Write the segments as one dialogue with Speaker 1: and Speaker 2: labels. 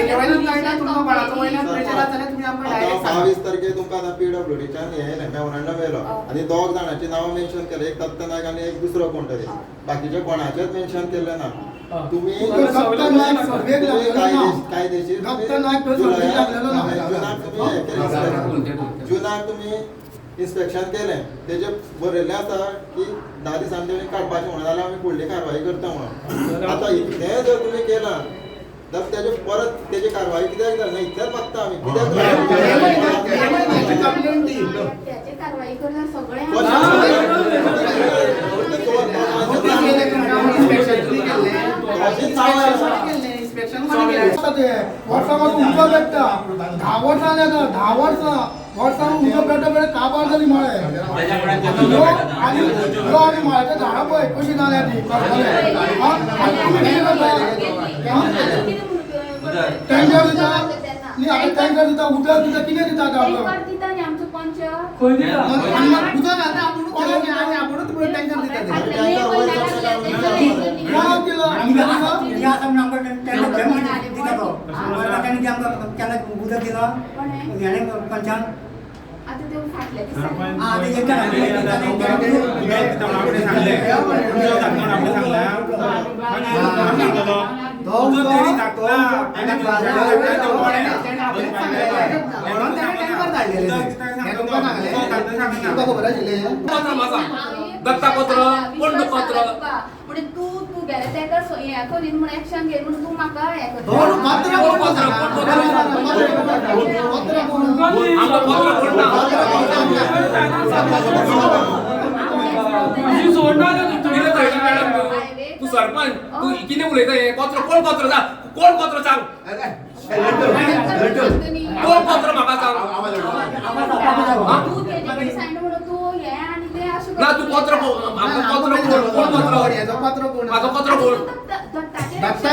Speaker 1: तेजे वयल्यान कळटा तुमकां कोणाचो वयल्यान प्रेशर आसा जाल्यार तुमी आमकां
Speaker 2: आतां
Speaker 1: डायरेक्ट सांगा.
Speaker 2: 22 तारखेर तुमकां आतां पीडब्ल्यूडीच्यान हें येयलें, मेमोरंडम येयलो आनी दोग जाणांची नांवां मेन्शन केलें, एक दत्ता नायक आनी एक दुसरो कोण तरी. बाकीचे कोणाचेच मेन्शन केल्लें ना. तुम्ही
Speaker 3: दत्ता नायक सर्वेक
Speaker 2: तुम्ही
Speaker 3: लागलेलो ना.
Speaker 2: कायदेशीर तुम्ही
Speaker 3: दत्ता नायक तो सर्वेक लागलेलो ना.
Speaker 2: जुनाक तुम्ही हें केलें, जुनाक तुम्ही इन्स्पेक्शन केलें, तेजे बरयल्लें आसा की 10 दिसांनी तेणी काडपाचें म्हणून, जाल्यार आमी फुडली कारवाई करता म्हणून. आतां इतलें जर तुमी केलां जाल्यार तेजे परत तेजी कारवाई कित्याक जाली ना, इतलेंच मागता आमी, कित्याक
Speaker 3: हे महिन्याची कंप्लेंट ती.
Speaker 4: त्याची कारवाई करणार सगळे.
Speaker 1: इन्स्पेक्शन तुमी केल्लें? इन्स्पेक्शन कोणी केल्लें? इन्स्पेक्शन कोणी केल्लें?
Speaker 3: आतां ते वर्सां पासून उजो पेट्टा, 10 वर्सां जालीं आतां, 10 वर्सां वर्सां उजो पेट्टा पेट्टा काबार जाली मळे. ह्यो आनी ह्यो आनी मळ्याच्या झाडां पळय कशी जाल्या ती करपले. आनी तुमी कितें करता? टँकर दिता न्ही, आतां टँकर दिता, उदक दिता, कितें दिता आतां आमकां?
Speaker 4: टँकर दिता न्ही आमचो पंच.
Speaker 5: खंय दिता?
Speaker 1: आनी मागीर उदक घालता आपुणूच, आनी आपुणूच टँकर दिता ते.
Speaker 3: कोणाक दिला? आमकां दिला?
Speaker 6: उदक दिला हेणें पंचान.
Speaker 4: आता ते फाटल्या दिसांनी
Speaker 6: आं, ते एकट्यान
Speaker 1: तो उदक म्हणून ताणें टँकर धाडलेले ते. हें तुमकां सांगलें, तुमकां खबर आशिल्लें हें?
Speaker 7: पत्र म्हाका दत्तापत्र कोण पत्र.
Speaker 4: म्हणजे तू तू गेले तेका हें करीन म्हूण, एक्शन घेन म्हूण तूं म्हाका हें करता.
Speaker 1: दोन पत्र कोण
Speaker 7: पत्र,
Speaker 1: सांगा?
Speaker 7: पत्र.
Speaker 1: पत्र कोण?
Speaker 7: आमकां पत्र कोण ना.
Speaker 5: तुजी सोडना तूं.
Speaker 7: कितें थंय मॅडम, तूं तूं सरपंच, तूं कितें उलयता हें? पत्र कोण? पत्र सांग, कोण पत्र सांग, कोण पत्र म्हाका सांग.
Speaker 4: तूं तेजे कडेन सांगलें म्हणून तूं हें आनी तें अशें.
Speaker 7: ना, तूं पत्र आमकां पत्र कोण? कोण पत्र?
Speaker 1: हेजो पत्र कोण?
Speaker 7: म्हाजो पत्र कोण?
Speaker 1: दत्ता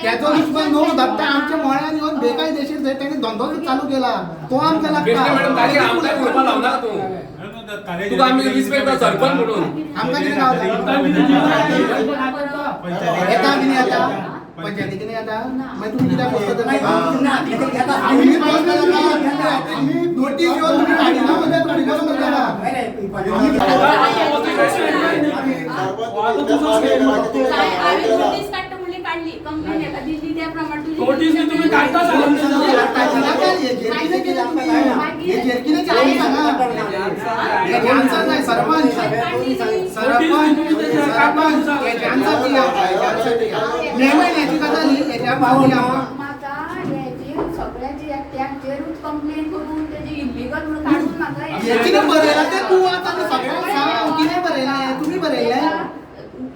Speaker 1: त्याचो दुश्मन न्हू. दत्ता आमच्या मळ्यान येवन बेकायदेशीर थंय ताणें धंदो चालू केला, तो आमकां
Speaker 7: बेश्टे मॅडम,
Speaker 1: लागता.
Speaker 7: ताजेर आमकां उलोवपाक लावना तूं. तुका आमी रिस्पेक्ट करता सरपंच म्हणून.
Speaker 1: आमकां कितें गावता? येता कितें येता पंचायती कितें येता? मागीर तुमी कित्याक बसता?
Speaker 3: आमी आमी नोटीस येवन तुमी काडिना म्हणटा, काडिना म्हणटा.
Speaker 4: नोटीस काडटा म्हणली, काडली कंप्लेन हेका दिली, त्या प्रमाणे तुजी.
Speaker 5: नोटीस बी तुमी काडटा सांगून.
Speaker 1: हेजेर कितें केलें तुमी? हेजेर कितें केलें सांगा. हेजें आन्सर जाय सरपंच. सरपंच, सरपंच, हेजें आन्सर दिया, हेजें आन्सर दिया. मे म्हयन्याची गजाल ही, हेज्या भाव दिया.
Speaker 4: म्हाका हेजेर सगळ्याचे एकट्याचेरूच कंप्लेन करून तेजे इल्लिगल म्हणून काडून म्हाका हें.
Speaker 1: हें कितें बरयलां तें तूं आतां आनी सगळ्यांक सांग, कितें बरयलां तुमी? बरयलें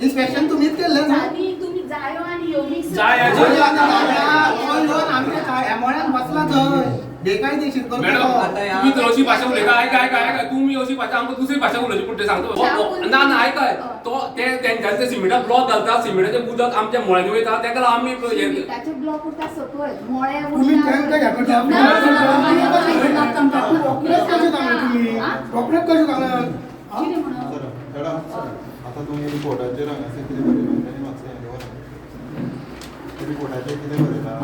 Speaker 1: इन्स्पेक्शन तुमीच केल्लें ना?
Speaker 4: आनी तुमी जायो आनी ह्यो मिक्स.
Speaker 7: जाय.
Speaker 1: थंय येवन आमच्या ह्या मळ्यान बसला थंय बेकायदेशीर करता
Speaker 7: मॅडम,
Speaker 1: तो.
Speaker 7: तुम्ही तर अशी भाशा उलयता. आयका आयका आयका, तुम्ही अशी भाशा, आमकां दुसरी भाशा उलोवची पडटा. सांगतो ना ना, आयकाय, तो ते तेंच्यानी ते सिमेंटा ब्लॉक घालता, सिमेंटाचें उदक आमच्या मुळांनी वयता, तेका लागून आमी हे-
Speaker 4: सिमेंटाचे ब्लॉक उरता सकयल, मोळे.
Speaker 3: तुमी तांकां हें करता. रोखडेच कशें सांगलें तुमी? रोखडेच कशें सांगलें?
Speaker 4: कितें म्हणून?
Speaker 2: मॅडम, आतां तुमी रिपोर्टाचेर हांगासर कितें बरयलां तेणी मातशें हें दवरात. रिपोर्टाचेर कितें बरयलां?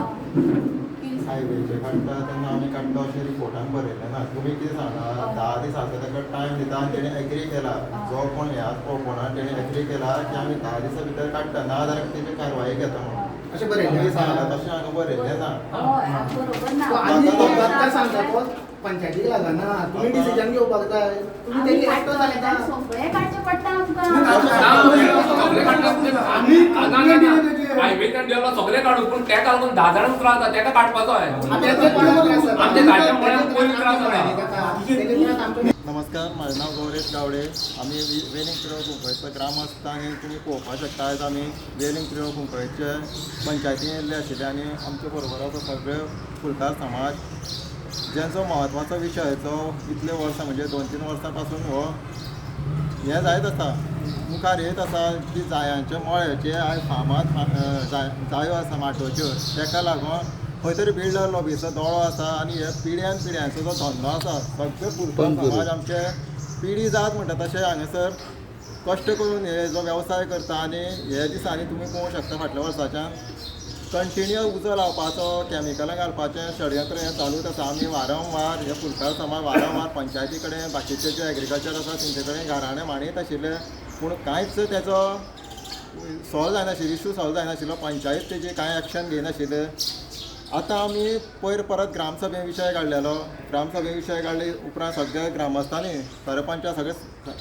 Speaker 2: हायवेचे काडटा तेन्ना आमी काडटा अशें रिपोर्टान बरयलें ना. तुमी कितें सांगला, 10 दिसांचो ताका टायम दिता आनी तेणी एग्री केला. जो कोण ह्या पोपणान तेणी एग्री केला की आमी 10 दिसां भितर काडटा, ना जाल्यार तेजेर कारवाई घेता म्हणून.
Speaker 1: अशें बरयलें
Speaker 2: तुमी
Speaker 1: आसा.
Speaker 2: सांगला तशें हांगा बरयलें ना.
Speaker 4: हय, बरोबर ना.
Speaker 1: तो आनी तो दत्ता सांगता, तो पंचायतीक लागना, तुमी डिसिजन घेवपाक जाय. तुमी
Speaker 4: आमी
Speaker 1: तेजी एकटो
Speaker 4: काडटा
Speaker 1: चलयता.
Speaker 4: सगळें काडचें पडटा आमकां.
Speaker 7: ना, सगळे काडटा.
Speaker 3: आमी
Speaker 7: ना, ना,
Speaker 3: कंप्लेंट
Speaker 7: ना.
Speaker 3: दिली तेजेर.
Speaker 7: हायवेच्यान गेलो सगळे काडून, पूण तेका लागून 10 जाणांक त्रास जाता, तेका काडपाचो आहे.
Speaker 1: तेचे कोणाक त्रास जाता?
Speaker 7: आमच्या जाणट्या मुळ्यान पयलीं त्रास जाता.
Speaker 1: तेजे त्रास आमच्या.
Speaker 2: नमस्कार, म्हाजें नांव गौरेश गावडे. आमी वेलिंग प्रियोळ कुंकळेचो ग्रामस्थ आनी तुमी पळोवपाक शकता, आयज आमी वेलिंग प्रियोळ कुंकळेचे पंचायतीन येयल्ले आशिल्ले आनी आमचे बरोबर आसा सगळे फुलकार समाज, ज्यांचो म्हत्वाचो विशय जो इतले वर्सां, म्हणजे 2-3 वर्सां पासून हो हें जायत आसा, मुखार येत आसा की जायांचे मळे जे आयज फामाद जायो आसा माटोच्यो, तेका लागून खंय तरी बिल्डर लॉबीचो दोळो आसा आनी हे पिड्यान पिड्यांचो जो धंदो आसा, सगळे फुलकार समाज आमचे पिढी जात म्हणटा तशें हांगासर कश्ट करून हे जो वेवसाय करता. आनी हे दिसांनी तुमी पळोवंक शकता, फाटल्या वर्साच्यान कंटिन्यू उजो लावपाचो, कॅमिकलां घालपाचें षडयंत्र हें चालूच आसा. आमी वारंवार हे फुलकार समाज वारंवार पंचायती कडेन, बाकीचे जे एग्रीकल्चर आसा तेंचे कडेन घराणें मांडीत आशिल्ले, पूण कांयच तेचो सॉल्व जायनाशिल्लो, इशू सॉल्व जायनाशिल्लो. पंचायत तेजे कांय एक्शन घेयनाशिल्ले. आतां आमी पयर परत ग्रामसभे विशय काडलेलो. ग्रामसभे विशय काडले उपरांत सगळ्या ग्रामस्थांनी, सरपंचा सगळे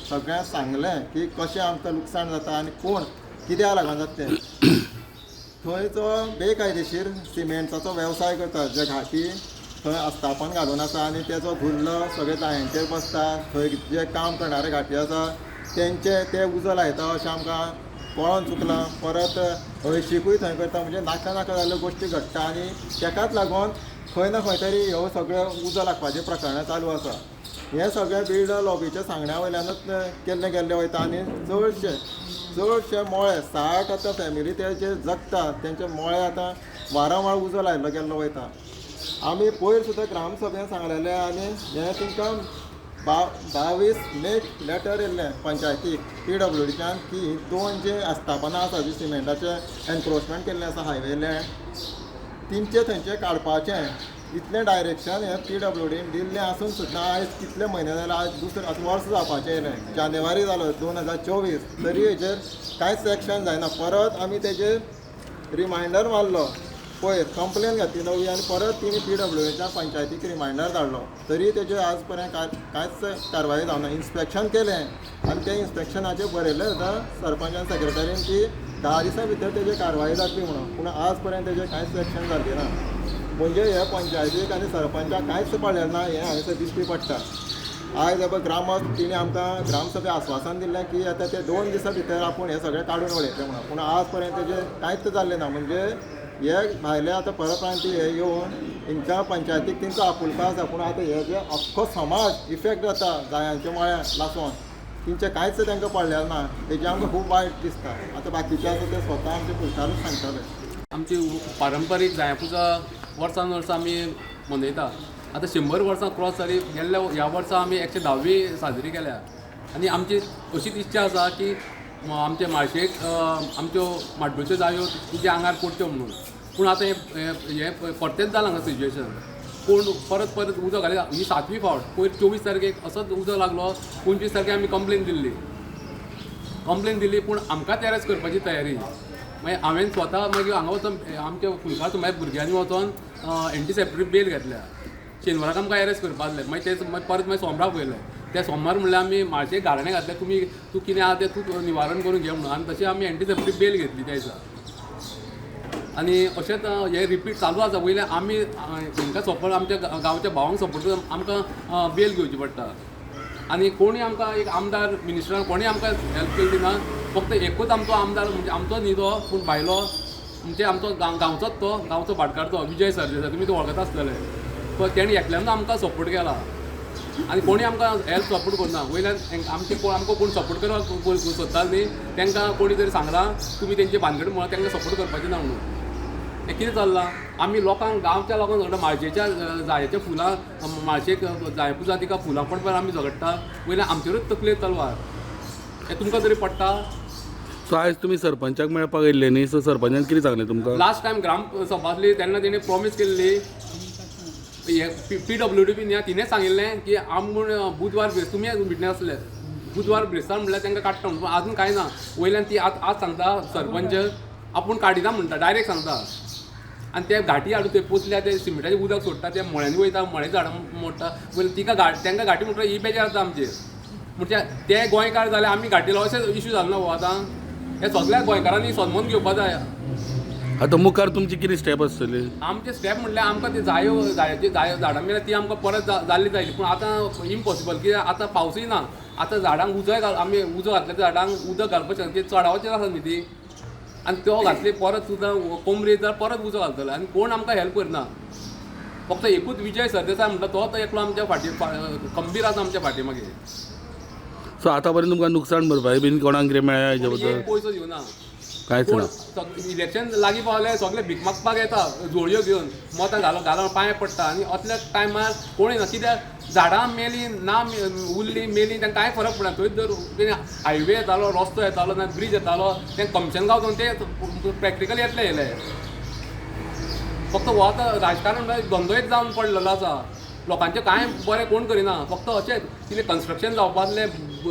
Speaker 2: सगळ्यांक सांगलें की कशें आमकां लुकसाण जाता आनी कोण कित्याक लागून जाता तें. थंय जो बेकायदेशीर सिमेंटाचो वेवसाय करता, जे घाटी थंय आस्थापन घालून आसा आनी तेजो धुल्ल सगळे जायांचेर बसता. थंय जे काम करणारे घाटी आसा तेंचे ते उजो लायता अशें आमकां कळोन चुकलां. परत हळशिकूय थंय करता, म्हणजे नाका नाका जाल्ल्यो गोश्टी घडटा आनी तेकाच लागून खंय ना खंय तरी ह्यो सगळ्यो उजो लागपाचें प्रकरणां चालू आसा. हें सगळें बिल्डर लॉबीच्या सांगण्या वयल्यानूच केल्लें गेल्लें वयता आनी चडशे चडशे मोळे 60 आतां फॅमिली ते जे जगता तेंचे मोळे आतां वारंवार उजो लायल्लो गेल्लो वयता. आमी पयर सुद्दां ग्रामसभेन सांगलेलें आनी हें तुमकां 22 मेक लेटर येयल्लें पंचायतीक PWDच्यान की ही दोन जे आस्थापनां आसा जी सिमेंटाचें एनक्रोचमेंट केल्लें आसा हायवे लँड तेंचे थंयचें काडपाचें इतलें डायरेक्शन हें PWDन दिल्लें आसून सुद्दां आयज कितले म्हयने जाले, आयज दुसरें आतां वर्स जावपाचें येयलें, जानेवारी जालो 2024, तरी हेजेर कांयच एक्शन जायना. परत आमी तेजेर रिमांयडर मारलो, पयर कंप्लेन घातली नवी आनी परत तिणी PWDच्या पंचायतीक रिमांयडर धाडलो, तरी तेजेर आज पर्यंत कांयच कारवाय जावना. इन्स्पेक्शन केलें आनी तें इन्स्पेक्शनाचेर बरयलें सुद्दां सरपंच आनी सेक्रेटरीन की 10 दिसां भितर तेजेर कारवाय जातली म्हणून, पूण आज पर्यंत तेजेर कांयच एक्शन जाल्लें ना. म्हणजे हे पंचायतीक आनी सरपंचाक कांयच पडलें ना हें हांगासर दिश्टी पडटा. आयज अब ग्रामस्थ तिणें आमकां ग्रामसभे आस्वासन दिल्लें की आतां ते 2 दिसां भितर आपूण हें सगळें काडून उडयतलें म्हणून, पूण आज पर्यंत तेजेर कांयच जाल्लें ना. म्हणजे हे भायले आतां परप्रांतीय हे येवन हिंच्या पंचायतीक तेंचो आपुलको आसा, पूण आतां हे जे अख्खो समाज इफेक्ट जाता जायांच्या मळ्या लासून, तेंचें कांयच तांकां पडलें ना, तेजें आमकां खूब वायट दिसता. आतां बाकीचे आसा ते स्वता आमचे फुलकारूच सांगताले.
Speaker 7: आमची पारंपारीक जायां पुजा वर्सान वर्सा आमी मनयता. आतां 100 वर्सां क्रॉस जाली. गेल्ल्या ह्या वर्सा आमी 110वी साजरी केल्या आनी आमची अशीच इच्छा आसा की आमचे म्हाळशेक आमच्यो माड्डोच्यो जायो तिच्या आंगार पडच्यो म्हणून. पूण आतां हें परतेंच जालां हांगा सिच्युएशन. कोण परत परत उजो घाली, ही 7वी फावट. पयर 24 तारखेक असोच उजो लागलो, 25 तारखेक आमी कंप्लेन दिल्ली, पूण आमकांच एरेस्ट करपाची तयारी. मागीर हांवें स्वता मागीर हांगा वचोन आमच्या फुलकार माझ्या भुरग्यांनी वचोन एंटीसेप्टीक बेल घेतल्या. शेनवाराक आमकां एरेस्ट करपा आसलें, मागीर ते परत मागीर सोमराक पयलें. त्या सोमार म्हणल्यार आमी म्हाळशेक घाराणें घातलें, तुमी तूं कितें आहा तें तूं निवारण करून घे म्हणून, आनी तशें आमी एंटीसेप्टीक बेल घेतली त्या दिसा. आनी अशेंच हें रिपीट चालू आसा. वयल्यान आमी हेंकां सपोर्ट, आमच्या गांवच्या भावांक सपोर्ट करून आमकां बेल घेवची पडटा. आनी कोणी आमकां एक आमदार मिनिस्टरान कोणी आमकां हेल्प केली ना. फक्त एकूच आमचो आमदार म्हणजे आमचो न्ही तो, पूण भायलो म्हणजे आमचो गांवचोच तो, गांवचो भाटकार तो विजय सरदेसाय, तुमी तो वळखता आसतले. तो तेणें एकल्यानूच आमकां सपोर्ट केला आनी कोणी आमकां हेल्प सपोर्ट करना. वयल्यान आमचे आमकां कोण सपोर्ट करपाक सोदता न्ही, तांकां कोणी तरी सांगलां तुमी तेंचे भानगड म्हणून तांकां सपोर्ट करपाचें ना म्हणून. हें कितें चल्लां? आमी लोकांक, गांवच्या लोकांक झगडटा, म्हाळशेच्या जायाच्या फुलां, म्हाळशेक जाय पुजा तिका फुलां पडपाक आमी झगडटा, वयल्यान आमचेरूच तकलेर तलवार. हें तुमकां तरी पडटा?
Speaker 8: सो आयज तुमी सरपंचाक मेळपाक येयल्ले न्ही, सो सरपंचान कितें सांगलें तुमकां?
Speaker 7: लास्ट टायम ग्रामसभा आसली तेन्ना तेणें प्रॉमीस केल्ली, PWD बी न्ही, तिणें सांगिल्लें की आमी बुधवार तुमी विटनेस आसले, बुधवार ब्रेस्तार म्हणल्यार तांकां काडटा म्हणून, पूण आजून कांय ना. वयल्यान ती आज सांगता सरपंच आपूण काडिना म्हणटा, डायरेक्ट सांगता. आनी ते घाटी हाडून ते पोसल्या, ते सिमेंटाचें उदक सोडटा, ते मळ्यांनी वयता, मळे झाडां मोडटा. वयल्यान तिका तांकां घाटी म्हणटा ही बेजार जाता आमचेर. म्हणजे ते गोंयकार जाल्यार आमी घाटी लावप अशें इशू जालो ना हो. आतां हे सगळ्या गोंयकारांनी सन्मान घेवपा जाय.
Speaker 8: आतां मुखार तुमची कितें स्टेप आसतली?
Speaker 7: आमचे स्टेप म्हणल्यार आमकां ते जायो जायाची जायो झाडां मेळ्ळ्यार ती आमकां परत जाल्ली जाय, पूण आतां इम्पॉसिबल कित्याक आतां पावसूय ना. आतां झाडांक उजोय घाल, आमी उजो घातल्या त्या झाडांक उदक घालपाक शकना, ती चडावचेर आसा न्ही ती. आनी तो घातली परत सुद्दां कोमरी जाल्यार परत उजो घालतलो आनी कोण आमकां हेल्प करना. फक्त एकूच विजय सरदेसाय म्हणटा तो तो एकलो आमच्या फाटी खंबीर आसा आमच्या फाटी मागीर.
Speaker 8: सो आतां पर्यंत तुमकां नुकसाण भरपाई बीन कोणाक कितें मेळ्ळ्या हेजे बद्दल?
Speaker 7: पयसो दिवना,
Speaker 8: कांयच ना.
Speaker 7: इलेक्शन लागीं पावलें सगळे भीक मागपाक येता, जोळयो घेवन मतां घालो घालो पांय पडटा. आनी असल्या टायमार कोणूय ना, कित्याक झाडां मेलीं ना उरलीं मेलीं तांकां कांय फरक पडना. थंय जर हायवे येतालो, रस्तो येतालो, ना ब्रीज येतालो, तें कमिशन गावता ते प्रॅक्टिकल येतले येयले. फक्त हो आतां राजकारण म्हळ्यार धंदो एक जावन पडलेलो आसा. लोकांचें कांय बरें कोण करिना, फक्त अशेंच कितें कन्स्ट्रक्शन जावपा आसलें,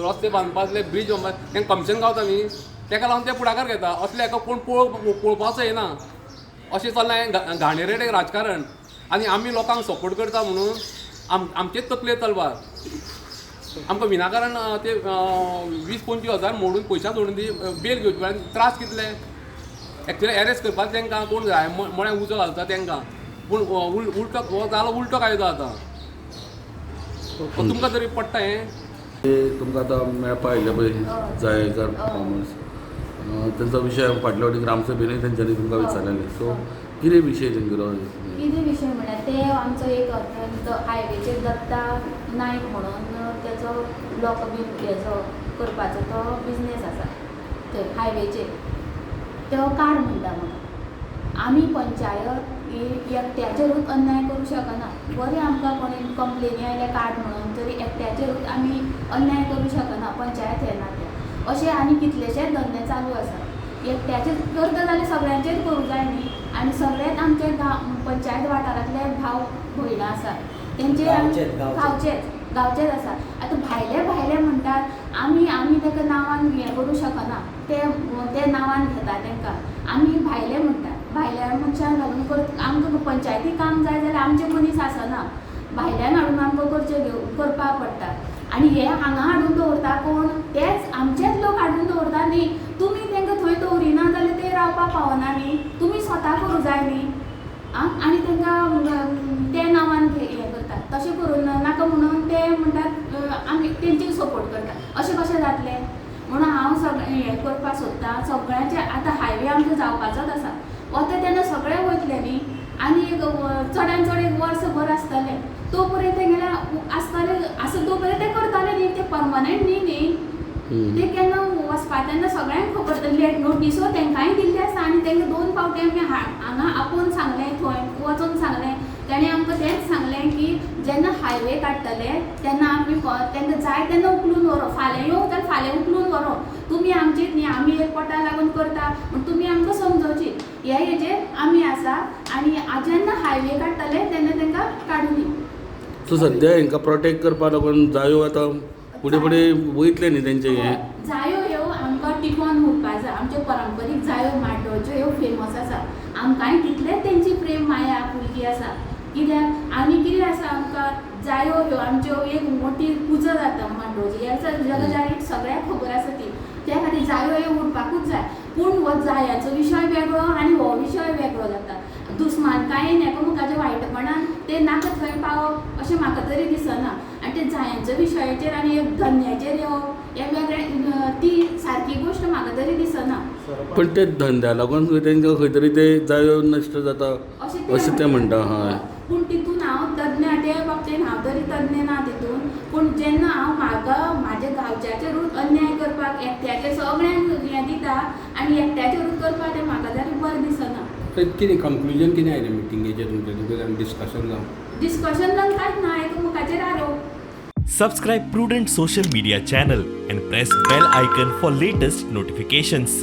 Speaker 7: रस्ते बांदपा आसले, ब्रीज बांदपा, तांकां कमिशन गावता न्ही, ताका लागून ते फुडाकार घेता. असले हेका कोण पळोवपाचो येना. अशें चल्लां हें घाणेरडें राजकारण. आनी आमी लोकांक सपोर्ट करता म्हणून आमचेच तकलेर तलवार. आमकां विनाकारण ते 20-25 हजार मोडून पयशा सोडून ती बेल घेवची पडली. त्रास कितले एक्चुअली एरेस्ट करपाक तांकां कोण जाय मळ्याक उजो घालता तांकां, पूण उल्टो हो जालो, उल्टो कायदो आतां. तुमकां तरी पडटा हें.
Speaker 8: तुमकां आतां मेळपा आयिल्ले पळय जायेकार फार्मर्स, तेंचो विशय फाटल्या फावटी ग्रामसभेनूय तेंच्यांनी तुमकां विचारलेले. सो कितें विशय तेंगेलो?
Speaker 4: कितें विशय म्हळ्यार ते आमचो एक अत्यंत हायवेचेर दत्ता नायक म्हणून तेचो ब्लॉक बीन हेजो करपाचो तो बिजनेस आसा थंय हायवेचेर, तो काड म्हणटा म्हाका. आमी पंचायत ही एकट्याचेरूच अन्याय करूं शकना. बरें आमकां कोणी कंप्लेनी आयल्या काड म्हणून, तरी एकट्याचेरूच आमी अन्याय करूं शकना पंचायत हे नात्यान. अशे आनी कितलेशेच धंदे चालू आसा. एकट्याचेर करता जाल्यार सगळ्यांचेर करूं जाय न्ही. आनी सगळेच आमचे गांव पंचायत वाठारांतले भाव भयणां आसा तेंचे गांवचेच गांवचेच आसा. आतां भायले भायले म्हणटात आमी आमी ताका नांवान हें करूं शकना, ते नांवान घेता तांकां. आमी भायले म्हणटात, भायल्या मनशांक घालून करत आमकां पंचायती काम जाय जाल्यार आमचे मनीस आसना, भायल्यान हाडून आमकां करचें करपाक पडटा. आनी हे हांगा हाडून दवरता कोण, तेच आमचेच लोक हाडून दवरता न्ही. तुमी तांकां थंय दवरिना जाल्यार ते रावपाक पावना न्ही, तुमी स्वता करूं जाय न्ही. आं, आनी तांकां ते नांवान हें करतात. तशें करूं नाका म्हणून ते म्हणटात आमी तेंचेर सपोर्ट करता. अशें कशें जातलें? म्हणून हांव सगळें हें करपाक सोदतां सगळ्यांचे. आतां हायवे आमचो जावपाचोच आसा, वता तेन्ना सगळे वयतले न्ही. आनी एक चडान चड एक वर्सभर आसतलें, तो पर्यंत तेंगेले आसतले आसा तो पर्यंत ते करताले न्ही, ते परमनंट न्ही न्ही. ते केन्ना वचपा तेन्ना सगळ्यांक खबर, लेट नोटिसो तांकांय दिल्ली आसा. आनी तांकां 2 फावटी आमी हांगा आपोवन सांगलें, थंय वचोन सांगलें. ताणें आमकां तेंच सांगलें की जेन्ना हायवे काडटले तेन्ना आमी तांकां जाय तेन्ना उखलून व्हरो, फाल्यां येवं जाल्यार फाल्यां उखलून व्हरो, तुमी आमचीच न्ही, आमी एक पोटा लागून करता म्हण तुमी आमकां समजोवची. हे हेजेर आमी आसा. आनी जेन्ना हायवे काडटले तेन्ना तांकां काडूं दी.
Speaker 8: सो सद्या हांकां प्रोटेक्ट करपाक लागून जायो आतां फुडें फुडें वयतलें न्ही तेंचें हें.
Speaker 4: जायो ह्यो आमकां टिकोवन उरपा जाय. आमच्यो परंपरीक जायो मांडोळच्यो ह्यो फेमस आसा. आमकांय तितलेंच तेंची प्रेम माया आपुलकी आसा. कित्याक आनी कितें आसा, आमकां जायो ह्यो आमच्यो एक मोटी पुजा जाता मांडोळची, ह्या जगजाहीर सगळ्यांक खबर आसा ती. त्या खातीर जायो ह्यो उरपाकूच जाय. पूण हो जायाचो विशय वेगळो आनी हो विशय वेगळो जाता. दुस्मानकायेन एकामेकाच्या वायटपणान ते नाका थंय पावप अशें म्हाका तरी दिसना. आनी ते जायांच्या विशयाचेर आनी एक धंद्याचेर येवप हें वेगळें, ती सारकी गोश्ट म्हाका तरी दिसना.
Speaker 8: पण ते धंद्या लागून तेंकां खंय तरी ते जायो नश्ट जाता अशें ते म्हणटा. हय,
Speaker 4: पूण तितून हांव तज्ञ, ते बाबतीन हांव तरी तज्ञ ना तितून. पूण जेन्ना हांव म्हाका म्हाज्या गांवच्याचेरूच अन्याय करपाक एकट्याचेर सगळ्यांक हें दिता आनी एकट्याचेरूच करपाक तें म्हाका तरी बरें दिसना.
Speaker 9: कितें कंक्लुजन कितें आयलें मिटिंगेचेर तुमचें डिस्कशन जावन?
Speaker 4: डिस्कशन जावन कांयच ना, एकामेकाचेर आरोप.
Speaker 10: Subscribe Prudent Social Media channel and press bell icon for latest notifications.